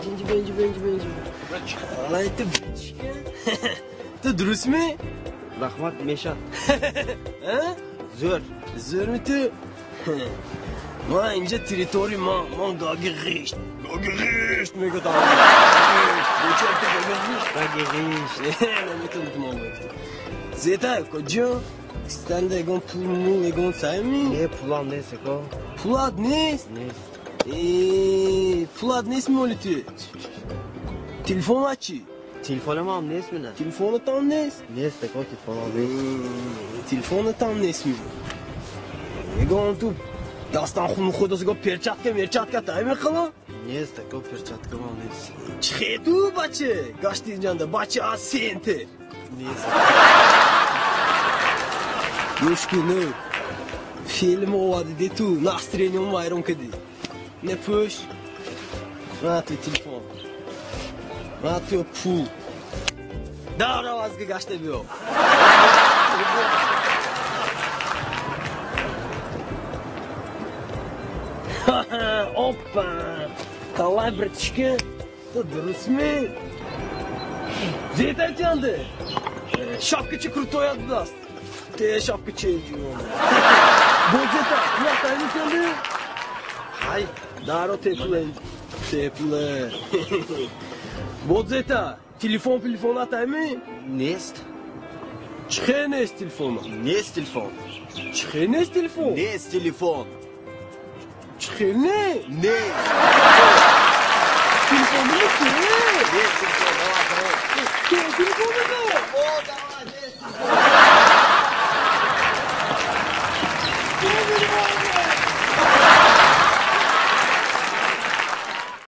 Инҷи бинҷи бинҷи бинҷи. Қалай ту бичка? Ту дурустми? Раҳмат, мешад. Зӯр. Зӯрми ту? Ман инҷа территория ман, ман гаги ғишт. Гаги ғишт мегӯям. Беча ту гаги ғишт. Гаги ғишт. Наметавонӣ ту ман гуфтӣ. Зета, куҷо? Станда ягон пул мул ягон сайми? Не, пулам нест, ако. Пулат нест? Нест. Пулат нест моли ту? Телефонат чӣ? Телефонам ҳам нест мина. Телефонатам нест? Нест, ако, телефонам нест. Телефонатам нест ми. Ягон ту дастан хуну худос ягон перчатка мерчатка тай мехала? Нест, ако, перчаткам ҳам нест. Чихе ту бача? Гашти инҷанда бача аз сенте. Нест. Гӯш кун, филм оварди ту, настроениям вайрон кардӣ. Не пӯш. На ту телефон. На ту пул. Дарав аз гашта биё. Опа! Қалай, братишка? Ту дурустми? Зета тянде. Шапкачи крутой даст. Те шапкачи ҷон. Бозета, пулат ай тянде? Ҳай. Даро тепле. Тепле. Бозета, телефон телефонат айми? Нест. Чихе нест телефона? Нест телефон. Чихе нест телефон? Нест телефон. Чихе не? Нест.